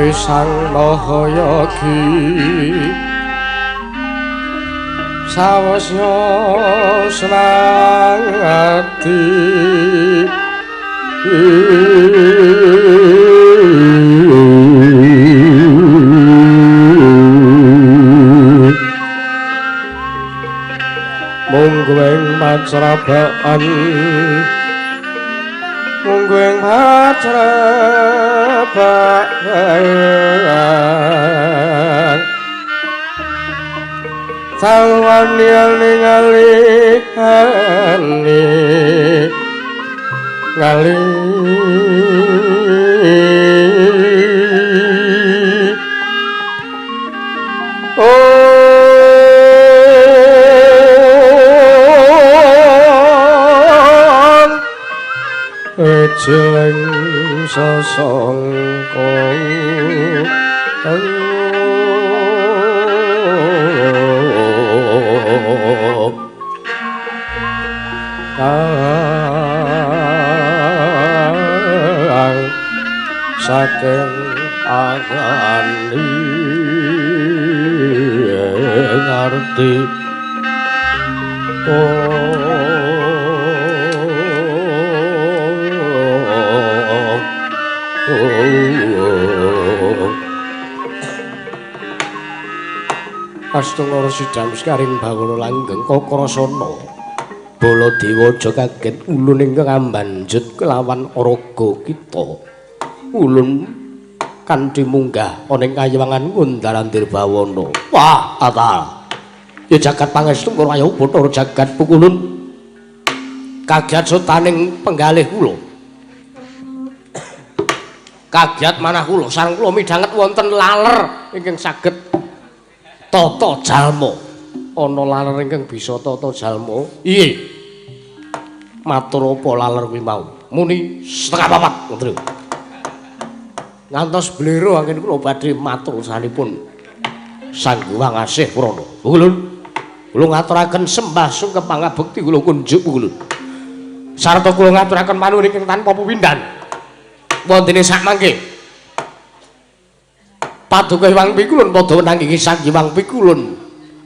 Patrape Sang Mahayogi sawesnya senang ati mungguing pacrabaan mungguing pacrabaan sawani ningali ngali jeleng sasangka kang saking arani ngerti Astungara sidam sekaring bawana langgeng kakrasana Baladewa aja kaget ulun ingkang ambanjut kelawan raga kita. Ulun kanthi munggah ana ing kayiwangan Kundarandir Bawana. Wah, atal. Ya jagat pangestu karo ayo Bathara jagat pukulun. Kagiat sutaning penggalih kula. Kagiat manah kula sareng kula midhanget wonten laler ingkang saged tata jalma. Ana laler ingkang bisa tata jalma. Iya. Matur apa laler kuwi mau? Muni 3:30 ngoten. Ngantos blero anggen kula badhe matur sanipun Sang Hyang Asih Purana. Ulun kula ngaturaken sembah sungkem pangabekti kula kunjuk ulun. Sarta kula ngaturaken panuwun ingkang tanpa pepindhan. Wontene sak mangke Paduka Hyang Pikulun padha wenang inggih Sang Hyang Pikulun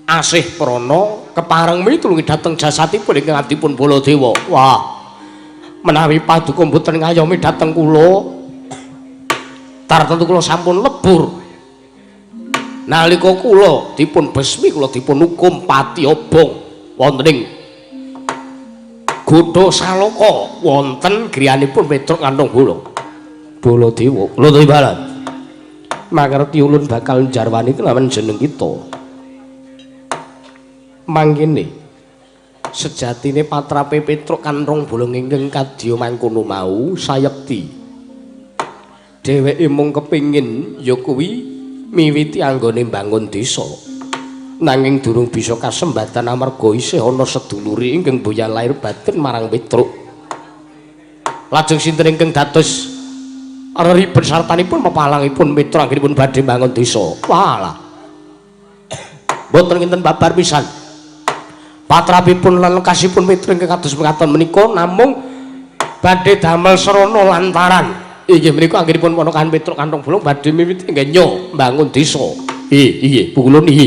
Asih Prana kepareng mitulungi dhateng jasatipun ingkang adipun Baladewa. Wah. Menawi paduka mboten ngayomi dhateng kula, tartemtu kula sampun lebur. Nalika kula dipun besmi kula dipun hukum pati obong wonten ing Godha Saloka wonten griyanipun Petruk Kantong Bala. Baladewa, kula timbalan. Mangerti ulun bakal njarwani kelawan jeneng kita. Mangkene sejatine patrape Petruk Kanthong Bolong ingkang kadya mangkono mau sayekti dheweke mung kepingin ya kuwi miwiti anggone mbangun desa, nanging durung bisa kasembatan amarga isih ana sedulure ingkang boya lair batin marang Petruk. Lajeng sinten ingkang dados reribet sartanipun pepalangipun Petruk anggenipun badhe mbangun desa? Walah, mboten kinten babar pisan. Patrapipun lan lekasipun Petruk ingkang kados mekaten menika namung badhe damel srana lantaran inggih menika anggenipun ponakan Petruk Kantong Bolong badhe miwiti ngenyo mbangun desa. Iya, pukulun iya.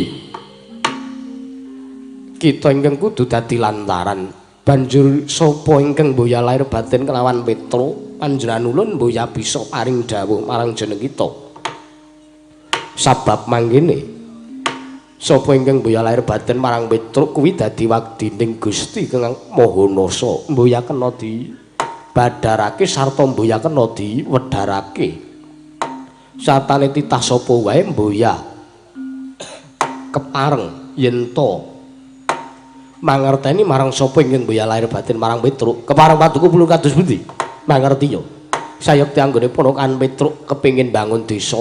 Kita ingkang kudu dadi lantaran. Banjur sapa ingkang mboya lair batin kelawan Petruk, panjenengan ulun mboya bisa paring dawuh marang jeneng kita. Sabab mangkene sapa ingkang mboya lahir batin marang Petruk kuwi dadi wagdining Gusti Kang Maha Nasa, mboya kena dibadharake sarta mboya kena diwedharake. Sartane titah sapa wae mboya kepareng yen to mangerteni marang sapa ingkang mboya lahir batin marang Petruk. Kepareng paduka pulung kados pundi? Mangerti yo. Sayekti anggone ponakan Petruk kepengin bangun desa,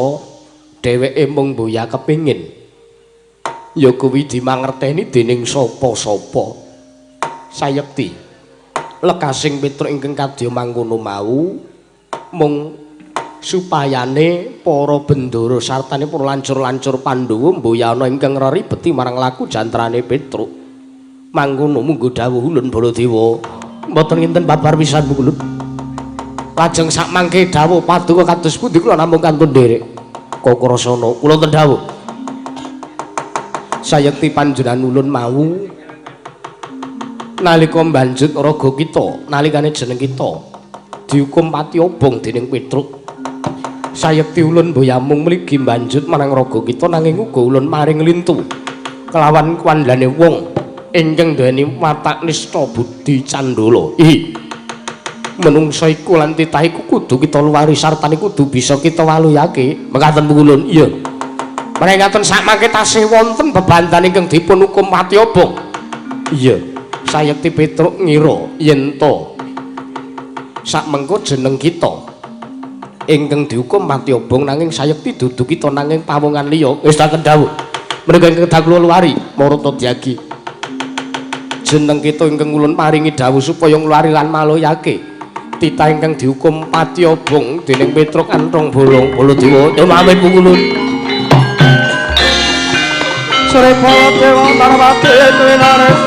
dheweke mung mboya kepengin ya kuwi dimangerteni dening sapa-sapa. Sayekti lekasing Petruk ingkang kadya mangkono mau mung supayane para bendara sartane para lancur-lancur Pandhawa mboya ana ingkang reribeti marang laku jantrane Petruk. Mangkono munggo dawuh ulun Baladewa. Mboten kinten babar pisan ulun. Lajeng sak mangke dawuh paduka kados pundi kula namung kantun nderek. Kokrasana kula wonten dawuh. Sayekti panjenengan ulun mau nalika mbanjut raga kita, nalikane jeneng kita dihukum pati obong dening Petruk. Sayekti ulun mboyamung mligi mbanjut marang raga kita nanging uga ulun maring lintu kelawan kuwandane wong ingkang duweni watak nista budi candala. Ih. Menungsa iku lan titah iku kudu kita luwari sartane kudu bisa kita waluyake. Mekaten ulun. Iya. Menawi sakmangke tasih wonten bebandan ingkang dipun hukum pati obong. Iya. Sayekti Petruk ngira yen to sakmengko jeneng kita ingkang dihukum pati obong nanging sayekti dudu kita nanging pawongan liya. Wis tak dawuh. Menika ingkang kedah kula luwari marata dyagi. Jeneng kita ingkang ulun paringi dawuh supaya ngluwari lan maloyake titah ingkang dihukum pati obong dening Petruk Anthong Bolong Baladewa. Ya pamit ulun. Sore Baladewa Parwati Twinares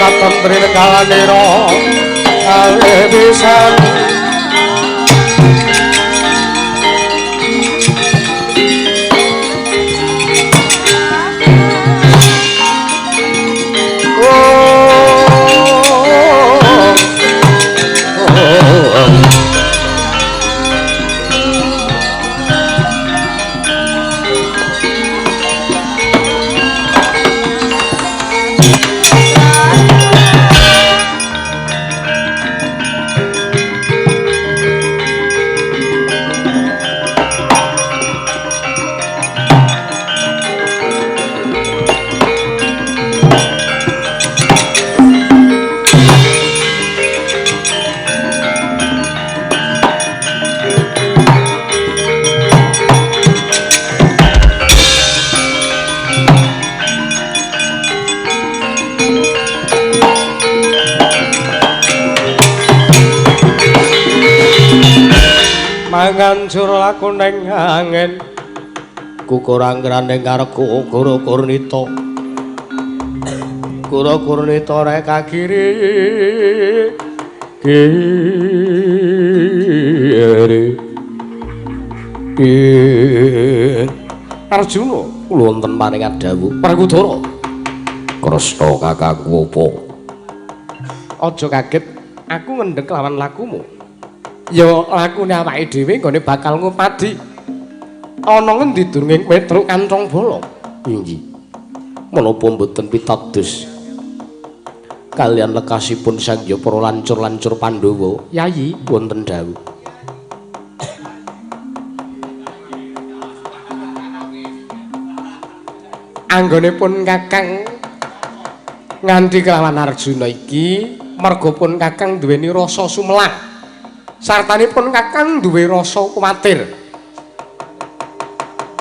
katon triwegalanira awe pisan mangan jur laku ning angin kukur anggrane karepku guru kurnita guru kurnita rek kiri kiri Arjuna kula wonten paringan dawuh Werkudara Kresna kakangku apa aja kaget aku ngendhek lawan lakumu. Ya lakune awake dhewe nggone bakal ngupadi. Ana ngendi durunge Petruk Kanthong Bolong? Inggih. Menapa mboten pitados kalian lekasipun Sang Hyang para lancur-lancur Pandhawa? Yayi wonten dawuh. Anggonipun Kakang nganti kelawan Arjuna iki merga pun Kakang duweni rasa sumelang. Sartanipun Kakang duwe rasa kuwatir.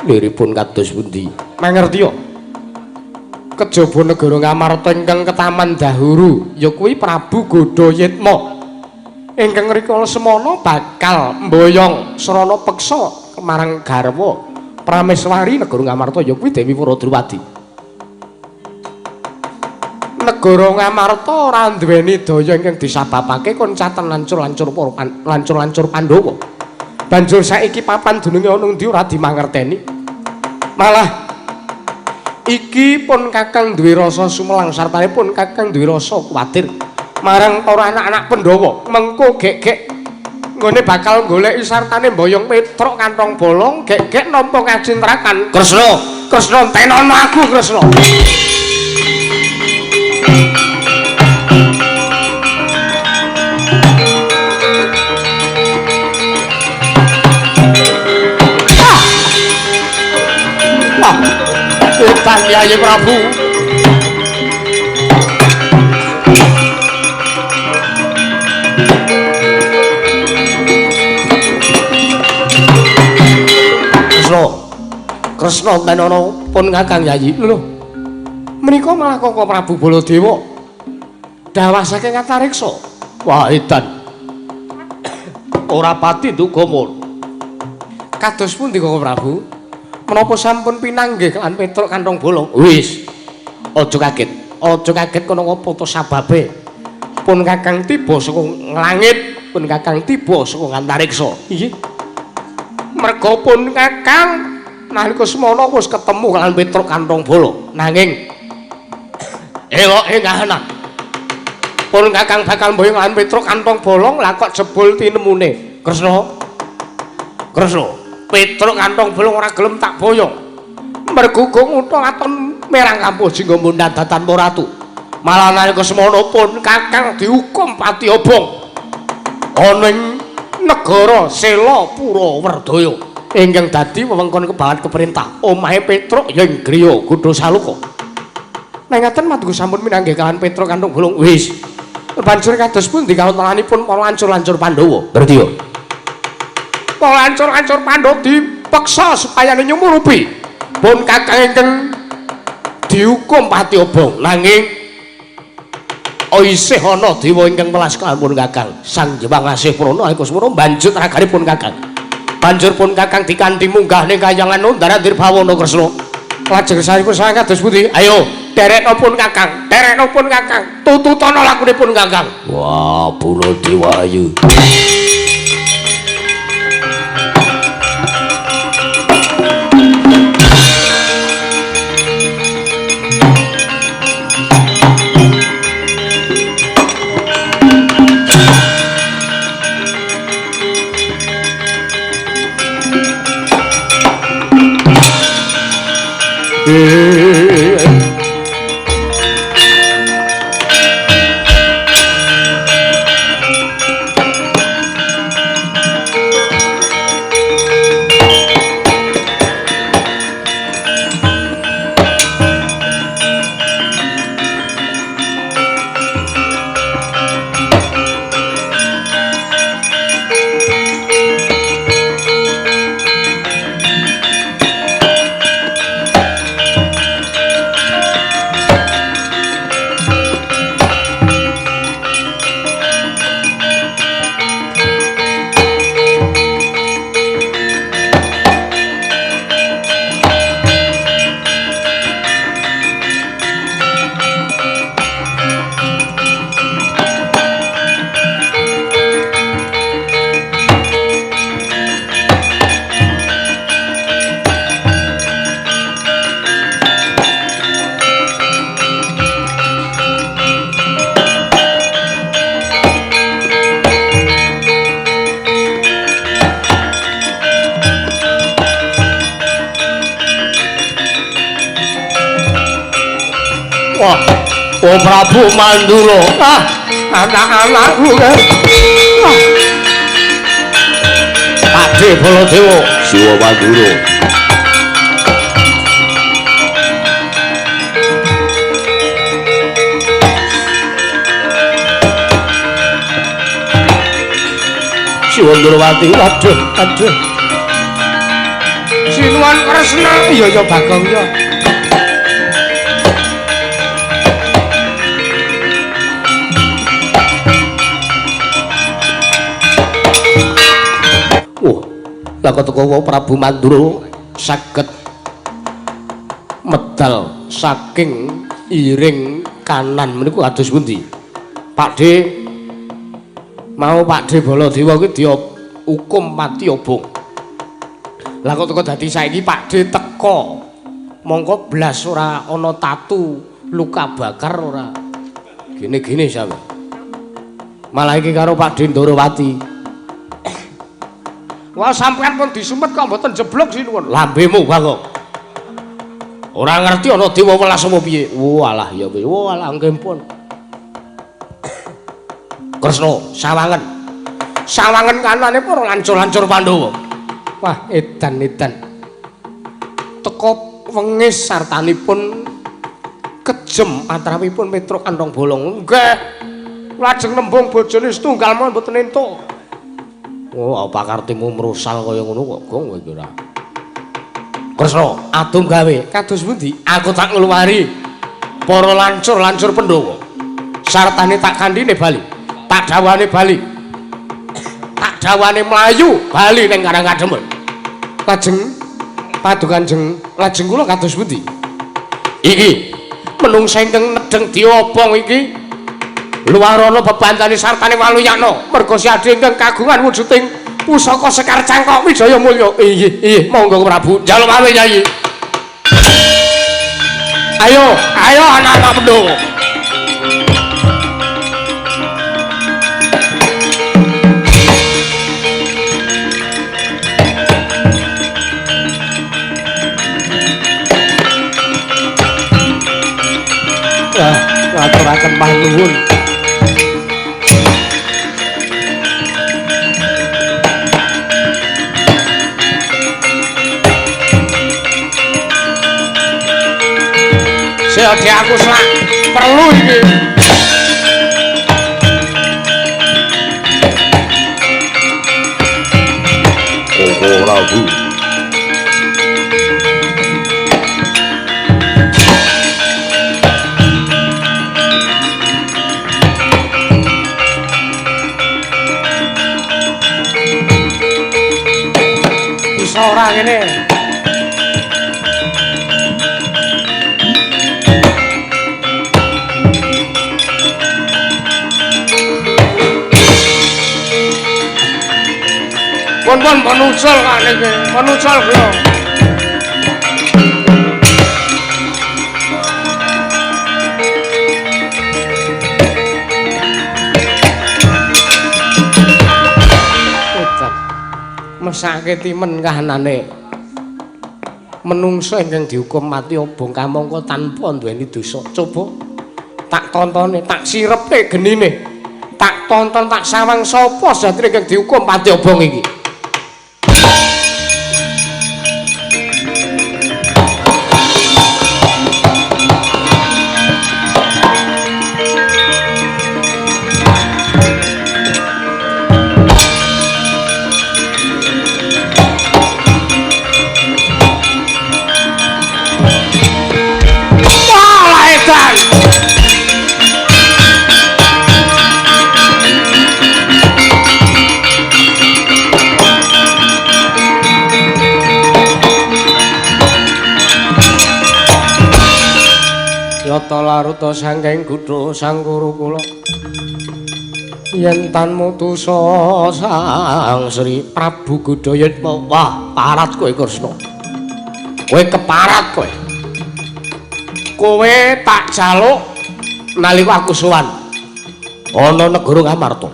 Liripun kados pundi? Mangertiya. Kejaba negara Ngamarta ingkang ketaman dahuru ya kuwi Prabu Godhayitma. Ingkang rikala semana bakal mboyong srana peksa marang garwa Prameswari negara Ngamarta ya kuwi Dewi Puradruwadi. Negara Ngamarta ora duweni daya ingkang disababake koncaten lancur-lancur para lancur-lancur Pandhawa. Banjur saiki papan dununge ana endi ora dimangerteni. Malah iki pun Kakang duwe rasa sumelang sartane pun Kakang duwe rasa kuwatir marang para anak-anak Pandhawa. Mengko gek-gek nggone bakal goleki sartane mboyong Petruk Kanthong Bolong gek-gek nampa kacintrakan. Kresna, Kresna tenono aku Kresna. Utang Kyai Prabu. Kresna, Kresna tenono pun Kakang Yayi. Lho, menika malah Koko Prabu Baladewa dawah saking antariksa. Wah, edan. Ora pati duga mun. Kados pundi Koko Prabu? Menapa sampun pinanggih lan Petruk Kanthong Bolong? Wis. Aja kaget. Aja kaget kono apa to sababe. Pun Kakang tiba saka langit. Pun Kakang tiba saka antariksa. Inggih. Merga pun Kakang nalika semana wis ketemu lan Petruk Kantong Bala. Nanging eloke kahanan. Pun Kakang bakal mboyong lan Petruk Kantong Bolong lah kok jebul tinemune. Kresna. Kresna, Petruk Kantong Bolong ora gelem tak boyong. Mergo ngutha katon merang kampuh jingga mundhan datan ratu. Malah nalika semana pun Kakang dihukum pati obong. Ana ing negara Selapura Werdaya ingkang dadi wewengkon kebawan keperintah. Omahe Petruk ya ing griya Gudha Saluka. Nek ngaten madhuku sampun minanggih kalian Petruk Kantong Bolong. Wis. Banjur kados pundi kawontenanipun para lancur-lancur Pandhawa? Ngerti ya? Para lancur-lancur Pandhawa dipeksa supaya nyumurupi pun Kakang ingkang dihukum pati obong. Nanging isih ana dewa ingkang welas kelawan Kakang. Sang Hyang Asih Prana nalika semana banjut raganipun Kakang. Banjur pun Kakang dikanthi munggah ning kayangan Undara Dirbawana Kresna. Lajeng saipun sang kados pundi? Ayo, derekno pun Kakang, derekno pun Kakang, tututana lakunipun Kakang. Wah, Pura Dewa ayu. Wah, oh Prabu Mandura. Ah, anak-anakku kan. Pakde Baladewa, Siwa Mandura. Siwa Ndrawati, aduh, aduh. Sinuwun Kresna, iya ya Bagong ya. Lah kok teko Prabu Mandura saged medal saking iring kanan meniku kados pundi? Pakde mau Pakde Baladewa kuwi dihukum mati obong. Lah kok teko dadi saiki Pakde teko mongko blas ora ana tatu luka bakar ora. Gini-gini sampe. Malah iki karo Pakde Ndorowati. Wah, sampean pun disumet kok mboten jeblok sinuwun. Lambemu Bagong. Ora ngerti ana dewa welas apa piye. Walah ya piye. Walah nggih pun. Kresna sawangen. Sawangen kanane para lancur-lancur Pandhawa. Wah, edan-edan. Teko wengis sartanipun kejem atrawipun Petruk Kantong Bolong. Nggih. Lajeng nembung bojone setunggal mawon mboten entuk. Oh, apa kartimu mrusal kaya ngono kok, Gong kowe iki ora. Kresna, adung gawe. Kados pundi? Aku tak ngluwari para lancur-lancur Pandhawa. Sartane tak kandhine bali. Tak dawane bali. Tak dawane mlayu bali ning Karang Kademen. Lajeng paduka Kanjeng, lajeng kula kados pundi? Iki menungsa ingkang nedheng diobong iki. Luwarana bebantane sartane Waluyakna merga siadhe ingkang kagungan wujuding pusaka Sekar Cangkok Wijaya Mulya. Inggih, inggih, monggo Prabu. Njaluk pamit Nyai. Ayo, ayo anak-anak Pandhawa. Ah, ngaturaken panuwun. Sik aku selak perlu iki. Koko Prabu. Bisa ora ngene? Pun pun ucul kok niki, pun ucul kula. Edan. Mesake timen kahanane. Menungso ingkang dihukum mati obong kamangka tanpa nduweni dosa. Coba tak tontone, tak sirepe genine. Tak tonton, tak sawang sapa sejatine ingkang dihukum mati obong iki. Yata laruta saking gudha sang guru kula yen tan mutusa Sang Sri Prabu Gudayatma. Wah, parat kowe Kresna. Kowe keparat kowe. Kowe tak jaluk nalika aku sowan ana negara Ngamarta.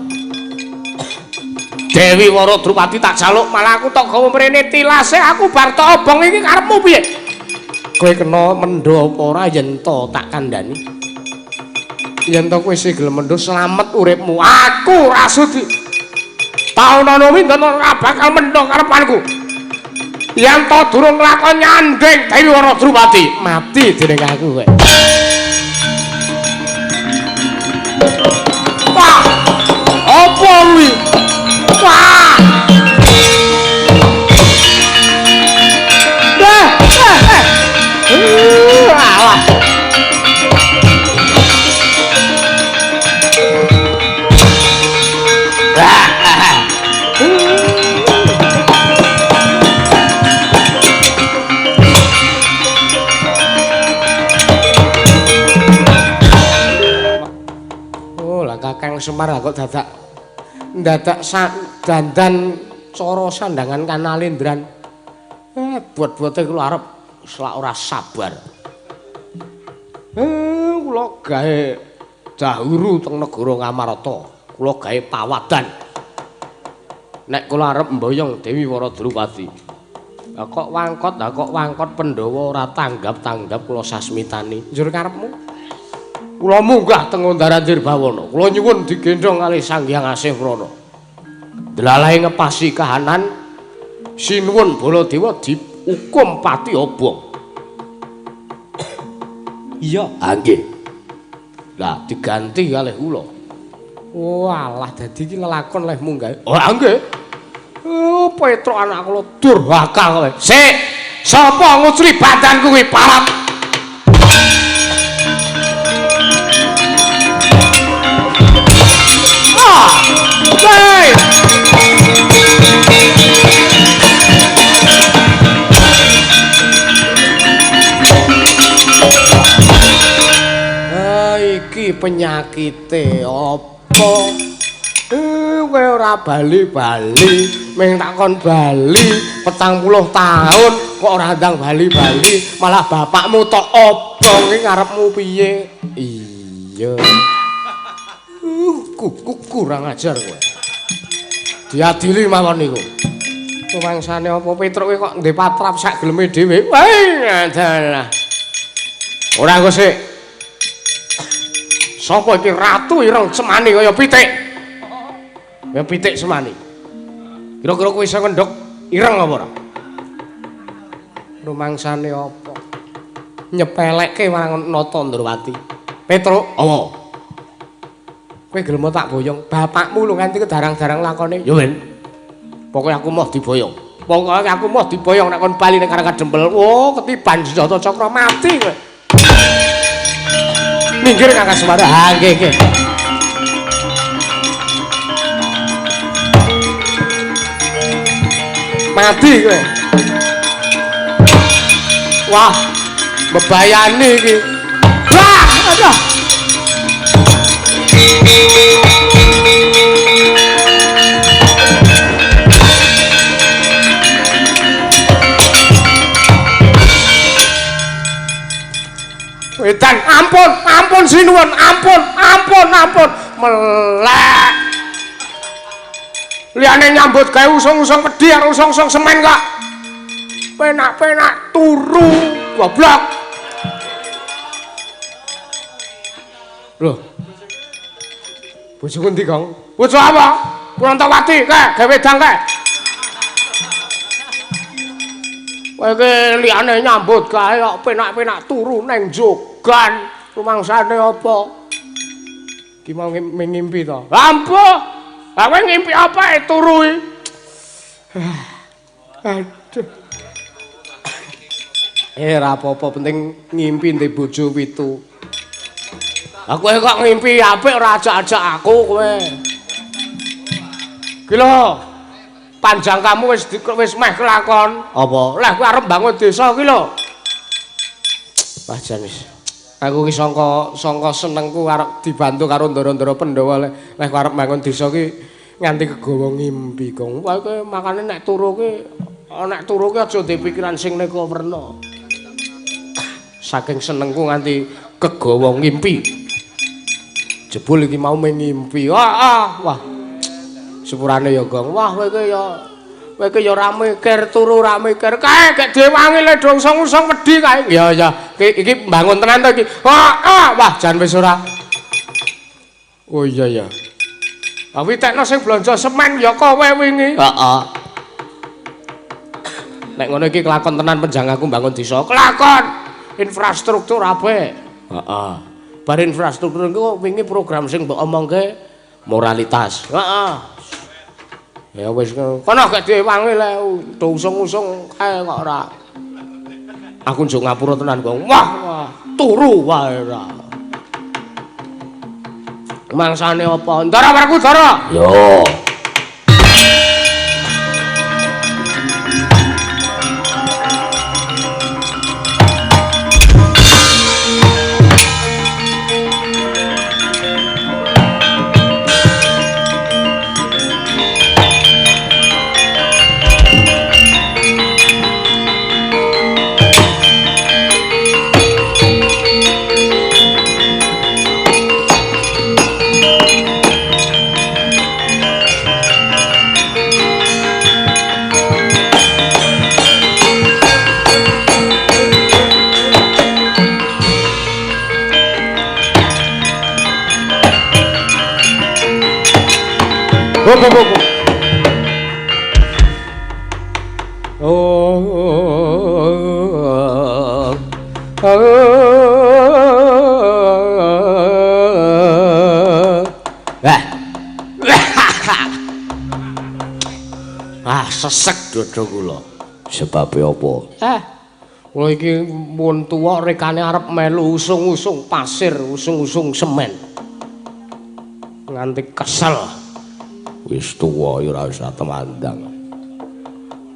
Dewi Wara Drupadi tak jaluk malah aku tak gawa mrene tilase aku bar tak obong iki karepmu piye? Kowe kena mendho apa ora yen to tak kandhani. Yen to kowe sing gelem mendho slamet uripmu. Aku ora sudi. Taunana winten ora bakal mendho karepanku. Yen to durung nglakon nyanding Dewi Wara Drupadi, mati dening aku kowe. Wah! Apa kuwi? Wah! Dah, alah. Oh, lah Kakang Semar kok dadak ndadak dandan cara sandangan kanalendran. Buat-buate kula arep selak ora sabar. Kula gawe dahuru teng negara Ngamarta. Kula gawe pawadan. Nek kula arep mboyong Dewi Wara Drupadi. Lah kok wangkot, lah kok wangkot Pandhawa ora tanggap-tanggap kula sasmitani. Njur karepmu? Kula munggah teng Ondaran Dirbawana. Kula nyuwun digendhong kalih Sang Hyang Asih Prana. Delalahe ngepasi kahanan sinuwun Baladewa diukum pati obong. Iya, ha nggih. Lah diganti kalih kula. Walah dadi iki lelakon leh munggah. Oh, nggih. Oh, Petruk anak kula durhaka kowe. Sik, sapa nguculi badanku kuwi parap? Ah! Hei! Iki iki penyakite apa? Kowe ora bali-bali, ming takon bali 40 tahun kok ora ndang bali-bali, malah bapakmu tok obong iki karepmu piye? Iya. Kurang ajar kowe. Diadili mawon niku. Rumangsane apa Petruk kowe kok ndek patrap sak geleme dhewe? Wah, dalah. Ora engko sik. Sapa iki ratu ireng cemani kaya pitik? Ya pitik semani. Kira-kira kowe iso ngendhog ireng apa ora? Rumangsane apa? Nyepelekke marang Nata Ndrawati. Petruk, apa? Kowe gelem tak boyong bapakmu lho nganti kedarang-darang lakone. Ya men. Pokoke aku moh diboyong. Pokoke aku moh diboyong nek kon bali ning Karang Kadempel. Oh, ketiban senjata cakra mati kowe. Minggir Kakang Semara. Ha nggih nggih. Mati kowe. Wah, bebayani iki. Wah, aduh. Wedan, ampun, ampun sinuwun, ampun, ampun, ampun. Melek. Liyane nyambut gawe usung-usung pedhi karo usung-usung semen kok. Penak-penak turu, goblok. Loh. Bojoku endi, Kang? Bojo apa? Purantawati, kae gawe wedang kae. Kowe iki liyane nyambut gawe kok penak-penak turu neng jogan. Rumangsane apa? Ki mau ngimpi to. Ampuh. Lah kowe ngimpi apa turu iki? Aduh. Ora apa-apa, penting ngimpi ndek bojo pitu. Lah kowe kok ngimpi apik ora ajak-ajak aku kowe. Ki lho. Panjang kamu wis meh kelakon. Apa? Lah kowe arep bangun desa ki lho. Wah jan wis. Aku ki sangka senengku arep dibantu karo ndara-ndara Pandhawa leh kowe arep bangun desa ki nganti kegawa ngimpi, Gong. Wah kowe makane nek turu ki aja ndek pikiran sing neka werna. Saking senengku nganti kegawa ngimpi. Jebul iki mau ngimpi. Wah, wah. Sepurane ya, Gong. Wah, kowe iki ya ora mikir turu ora mikir. Kae gek diwangi le dong usung-usung wedi kae. Ya ya, iki mbangun tenan to iki. Heeh, wah jan wis ora. Oh iya ya. Ah witekno sing blonjo semen ya kowe wingi. Heeh. Nek ngono iki kelakon tenan penjang aku mbangun desa. Kelakon infrastruktur apik. Heeh. Bar infrastruktur iku wingi program sing mbok omongke moralitas. Heeh. Ya wis kono gak diwangi le usung-usung kae kok ora. Aku njuk ngapura tenan, Gong. Wah, wah, turu wae ora. Mangsane apa? Ndara warku, Ndara. Yo. Ah, sesek dada kula. Sebabe apa? Kula iki mun tuwa rekane arep melu usung-usung pasir, usung-usung semen. Nganti kesel. Wis tuwa ya ora usah temandang.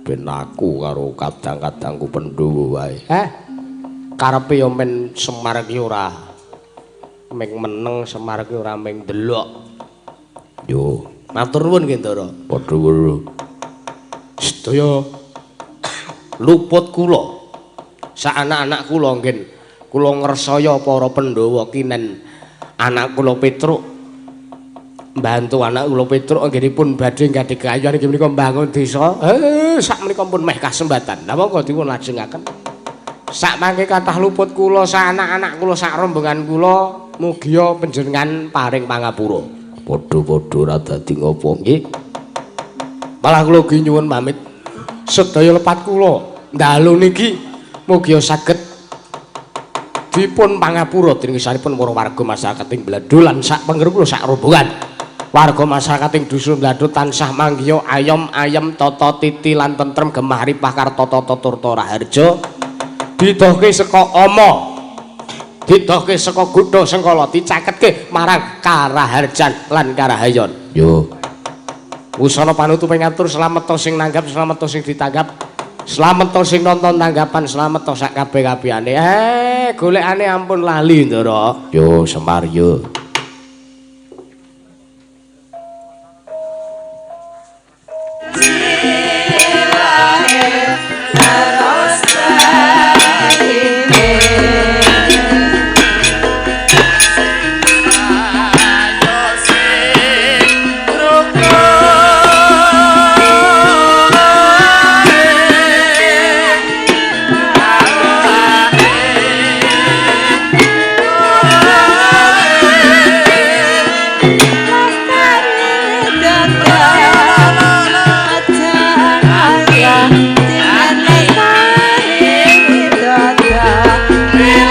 Ben aku karo kadang-kadangku Pandhawa wae. Karepe ya men Semar iki ora Ming meneng Semar ki ora ming ndelok. Yo, matur nuwun nggih, Ndara. Padha karo sedaya luput kula. Sak anak-anak kula nggih. Kula ngresaya para Pandhawa kinen anak kula Petruk. Mbantu anak kula Petruk anggenipun badhe gadhe kayuan inggih menika mbangun desa. Sak menika pun meh kasembatan. Lah monggo dipun lajengaken. Sak mangke kathah luput kula, sak anak-anak kula, sak rombongan kula, mugia panjenengan paring pangapura. Padha-padha ora dadi ngopo nggih. Malah kula ugi nyuwun pamit sedaya lepat kula dalu niki mugia saged dipun pangapura dening sanipun para warga masyarakat ing Bladho lan sak pengger kula sak rombongan. Warga masyarakat ing dusun Bladho tansah manggiya ayom ayem tata titi lan tentrem gemah ripah kartata tata raharja. Didohke saka ama, didohke saka gudha sengkala, dicaketke marang Karaharjan lan Karahayon. Yo. Wusana panutup ngatur slamet sing nanggap, slamet sing ditanggap, slamet sing nonton tanggapan, slamet sak kabeh-kabehane. Golekane ampun lali, Ndara. Yo, Semar yo.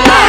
Bye.